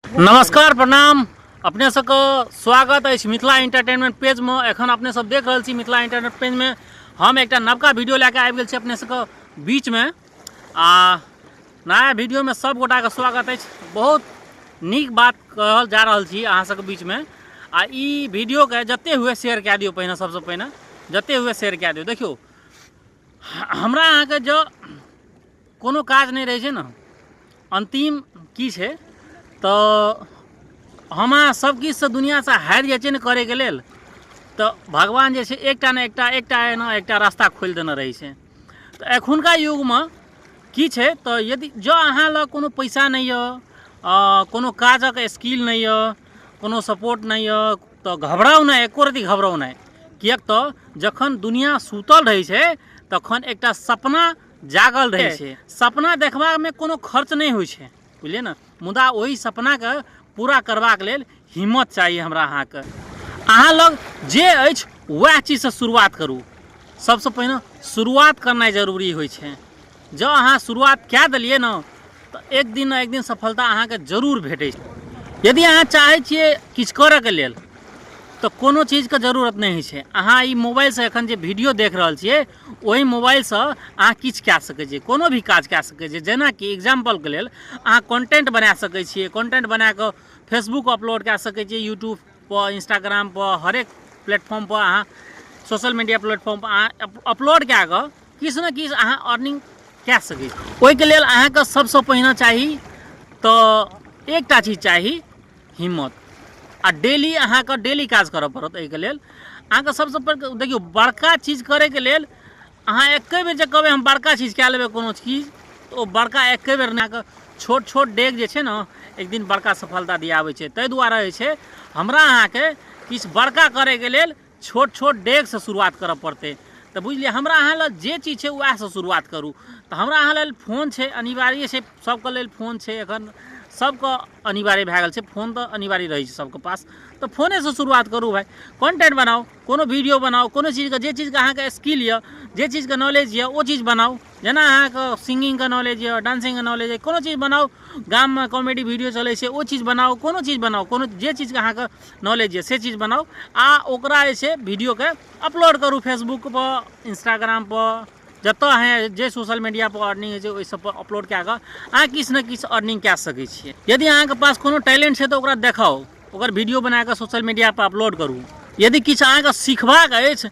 नमस्कार प्रणाम, अपने सबके स्वागत अछि मिथिला एंटरटेनमेंट पेज में। एखन अपने सब देख रहल छी मिथिला एंटरटेनमेंट पेज में हम एकटा नवका वीडियो लए के आबि गेल छी अपने सबके बीच में। आ नया वीडियो में सब गोटा के स्वागत अछि। बहुत नीक बात कहल जा रहल छी अहाँ सबके बीच में। आ ई वीडियो के जते हुए शेयर कए दियौ, पहिने सबसे पहिने जते हुए शेयर कए दियौ। देखियौ हमरा अहाँके जँ कोनो काज नहि रहै छै ने, अन्तिम की छै तऽ हम अहाँ सब किछुसँ दुनिआँसँ हारि जाइ छियै ने करैके लेल, तऽ भगवान जे छै एकटा ने एकटा, एकटा ने एकटा रास्ता खोलि देने रहै छै। तऽ एखुनका युगमे की छै तऽ यदि जँ अहाँ लग कोनो पैसा नहि यऽ, कोनो काजक स्किल नहि यऽ, कोनो सपोर्ट नहि यऽ, तऽ घबराउ नहि, एको रत्ती घबराउ नहि। किएक तऽ जखन दुनिआँ सुतल रहै छै तखन एकटा सपना जागल रहै छै। सपना देखबामे कोनो खर्च नहि होइ छै, बुझलियै ने। मुदा ओहि सपनाके पूरा करबाक लेल हिम्मत चाही हमरा अहाँके। अहाँ लग जे अछि वएह चीजसँ शुरुआत करू। सबसँ पहिने शुरुआत करनाइ जरूरी होइ छै। जँ अहाँ शुरुआत कए देलियै ने तऽ एक दिन ने एक दिन सफलता अहाँके जरूर भेटै छै। यदि अहाँ चाहै छियै किछु करऽके लेल तऽ कोनो चीजके जरूरत नहि होइ छै। अहाँ ई मोबाइलसँ एखन जे वीडियो देख रहल छियै ओहि मोबाइलसँ अहाँ किछु कए सकै छियै, कोनो भी काज कए सकै छियै। जेनाकि एग्जाम्पलके लेल अहाँ कॉन्टेंट बना सकै छियै, कॉन्टेंट बनाकऽ फेसबुक अपलोड कए सकै छियै, यूट्यूबपर, इंस्टाग्रामपर, हरेक प्लेटफॉर्मपर अहाँ सोशल मीडिया प्लेटफॉर्मपर अहाँ अपलोड कए कऽ किछु ने किछु अहाँ अर्निंग कए सकै छी। ओहिके लेल अहाँके सबसँ पहिने चाही तऽ एकटा चीज चाही, हिम्मत। आ डेली अहाँके डेली काज करऽ पड़त। एहिके लेल अहाँके सबसँ पहिने देखियौ बड़का चीज करैके लेल अहाँ एके बेर जे कहबै हम बड़का चीज कए लेबै कोनो चीज, तऽ ओ बड़का एके बेर नहि, अहाँके छोट छोट डेग जे छै ने एक दिन बड़का सफलता दियाबै छै। ताहि दुआरे जे छै हमरा अहाँके किछु बड़का करैके लेल छोट छोट डेगसँ शुरुआत करऽ पड़तै। तऽ बुझलियै, हमरा अहाँ लग जे चीज छै उएहसँ शुरुआत करू। तऽ हमरा अहाँ लेल फोन छै, अनिवार्य छै, सबके लेल फोन छै, एखन सबके अनिवार्य भए गेल छै फोन, तऽ अनिवार्य रहै छै सबके पास। तऽ फोनेसँ शुरुआत करू भाइ, कॉन्टेंट बनाउ, कोनो वीडियो बनाउ, कोनो चीजके, जे चीजके अहाँके स्किल यऽ, जे चीजके नॉलेज यऽ ओ चीज बनाउ। जेना अहाँके सिंगिंगके नॉलेज यऽ, डांसिंगके नॉलेज यऽ, कोनो चीज बनाउ। गाममे कॉमेडी वीडियो चलै छै ओ चीज बनाउ, कोनो चीज बनाउ, कोनो जे चीजके अहाँके नॉलेज यऽ से चीज बनाउ आ ओकरा जे छै वीडियोके अपलोड करू फेसबुकपर, इंस्टाग्रामपर, जतऽ अहाँ जे सोशल मीडियापर अर्निंग होइ छै ओहि सबपर अपलोड कए कऽ अहाँ किछु ने किछु अर्निंग कए सकै छियै। यदि अहाँके पास कोनो टैलेंट छै तऽ ओकरा देखाउ, ओकर वीडियो बना कऽ सोशल मीडियापर अपलोड करू। यदि किछु अहाँके सिखबाक अछि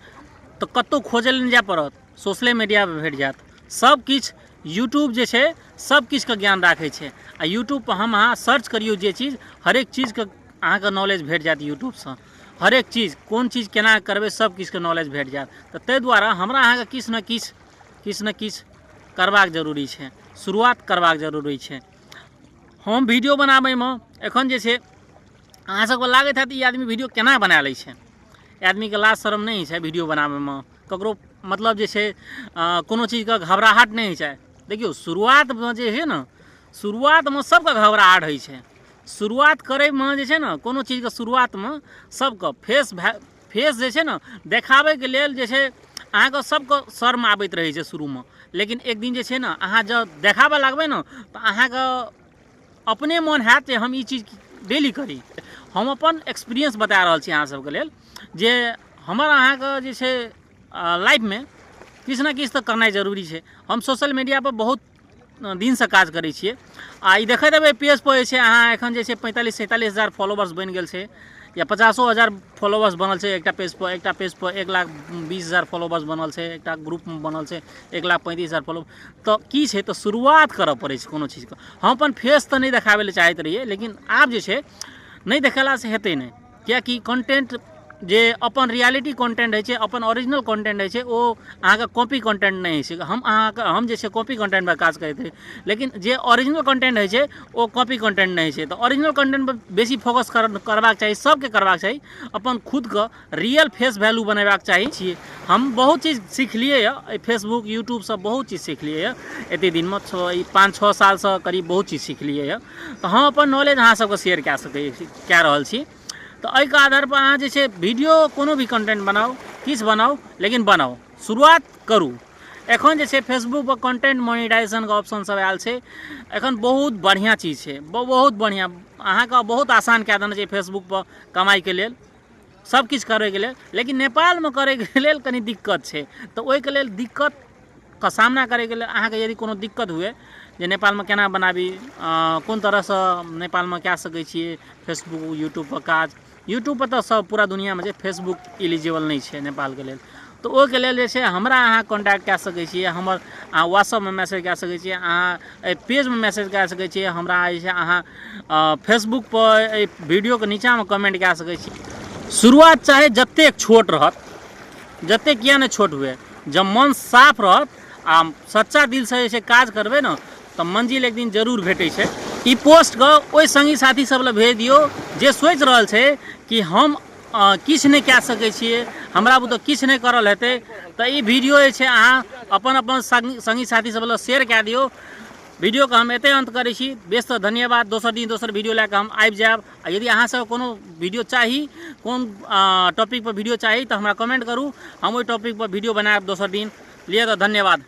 तऽ कतहु खोजै लए नहि जाय पड़त, सोशले मीडियापर भेट जायत सब किछु। यूट्यूब जे छै सब किछुके ज्ञान राखै छै आ यूट्यूबपर हम अहाँ सर्च करियौ जे चीज, हरेक चीजके अहाँके नॉलेज भेट जायत यूट्यूबसँ। हरेक चीज, कोन चीज केना करबै, सब किछुके नॉलेज भेट जायत। तऽ ताहि दुआरे हमरा अहाँके किछु ने किछु, किछु ने किछु करबाक जरूरी छै, शुरुआत करबाक जरूरी छै। हम वीडियो बनाबैमे एखन जे छै अहाँ सबके लागैत हैत ई आदमी वीडियो केना बना लै छै, ई आदमीके लाज शरम नहि होइ छै वीडियो बनाबैमे, ककरो मतलब जे छै कोनो चीजके घबराहट नहि होइ छै। देखियौ शुरुआतमे जे छै ने, शुरुआतमे सबके घबराहट होइ छै। शुरुआत करैमे जे छै ने कोनो चीजके शुरुआतमे सबके फेस जे छै ने देखाबैके लेल जे छै अहाँके सबके शर्म आबैत रहै छै शुरूमे। लेकिन एक दिन जे छै ने अहाँ जँ देखाबऽ लागबै ने तऽ अहाँके अपने मोन हैत जे हम ई चीज डेली करी। हम अपन एक्सपीरियंस बता रहल छी अहाँ सबके लेल जे हमर अहाँके जे छै लाइफमे किछु ने किछु तऽ करनाइ जरूरी छै। हम सोशल मीडियापर बहुत दिनसँ काज करै छियै आ ई देखैत हेबै पेजपर जे छै अहाँ एखन जे छै 45-47 हजार फॉलोवर्स बनि गेल छै या 50 हजार फॉलोवर्स बनल छै एकटा पेजपर, एकटा पेजपर 1,20,000 फॉलोवर्स बनल छै, एकटा ग्रुपमे बनल छै 1,35,000 फॉलो। तऽ की छै तऽ शुरुआत करऽ पड़ै छै कोनो चीजके। हम अपन फेस तऽ नहि देखाबै लए चाहैत रहियै, लेकिन आब जे छै नहि देखेलासँ हेतै नहि, किएकि कॉन्टेंट जे अपन रियलिटी कॉन्टेंट होइ छै, अपन ओरिजिनल कॉन्टेंट होइ छै, ओ अहाँके कॉपी कॉन्टेंट नहि होइ छै। हम जे छै कॉपी कॉन्टेंटपर काज करैत रही, लेकिन जे ओरिजिनल कॉन्टेंट होइ छै ओ कॉपी कॉन्टेंट नहि होइ छै। तऽ ओरिजिनल कॉन्टेंटपर बेसी फोकस करबाक चाही, सबके करबाक चाही, अपन खुदके रियल फेस वैल्यू बनेबाक चाही। छियै हम बहुत चीज सिखलियै यऽ एहि फेसबुक यूट्यूबसँ, बहुत चीज सिखलियै यऽ एतेक दिनमे, 5-6 सालसँ करीब बहुत चीज सिखलियै यऽ। तऽ हम अपन नॉलेज अहाँ सबके शेयर कए सकै छी, कए रहल छी। तऽ एहिके आधारपर अहाँ जे छै वीडियो कोनो भी कंटेंट बनाउ, किछु बनाउ, लेकिन बनाउ, शुरुआत करू। एखन जे छै फेसबुकपर कन्टेन्ट मोनिटाइजेशनके ऑप्शन सब आयल छै। एखन बहुत बढ़िआँ चीज छै, बहुत बढ़िआँ, अहाँके बहुत आसान कए देने छै फेसबुकपर कमाइके लेल, सब किछु करैके लेल। लेकिन नेपालमे करैके लेल कनि दिक्कत छै। तऽ ओहिके लेल दिक्कतके सामना करैके लेल अहाँके यदि कोनो दिक्कत हुए जे नेपालमे केना बनाबी, कोन तरहसँ नेपालमे कए सकै छियै फेसबुक यूट्यूबपर काज। यूट्यूबपर तऽ सब पूरा दुनिआँमे छै, फेसबुक एलिजिबल नहि छै नेपालके लेल। तऽ ओहिके लेल जे छै हमरा अहाँ कॉन्टैक्ट कए सकै छियै, हमर अहाँ व्हाट्सअपमे मैसेज कए सकै छियै, अहाँ एहि पेजमे मैसेज कए सकै छियै, हमरा जे छै अहाँ फेसबुकपर एहि वीडियोके नीचाँमे कमेन्ट कए सकै छी। शुरुआत चाहे जतेक छोट रहत, जतेक किए नहि छोट हुए, जब मन साफ रहत आ सच्चा दिलसँ जे छै काज करबै ने, तऽ मंजिल एक दिन जरूर भेटै छै। ई पोस्टके ओहि सङ्गी साथी सब लए भेज दियौ जे सोचि रहल छै कि हम किछु नहि कए सकै छियै, हमरा बुते किछु नहि करल हेतै। तऽ ई वीडियो जे छै अहाँ अपन अपन सङ्गी साथी सब लए शेयर कए दियौ। वीडियोके हम एतहि अन्त करै छी। बेस, तऽ धन्यवाद। दोसर दिन दोसर वीडियो लए कऽ हम आबि जायब। आ यदि अहाँ सबके कोनो वीडियो चाही, कोन टॉपिकपर वीडियो चाही, तऽ हमरा कमेंट करू, हम ओहि टॉपिकपर वीडियो बनायब दोसर दिन। लिअ तऽ धन्यवाद।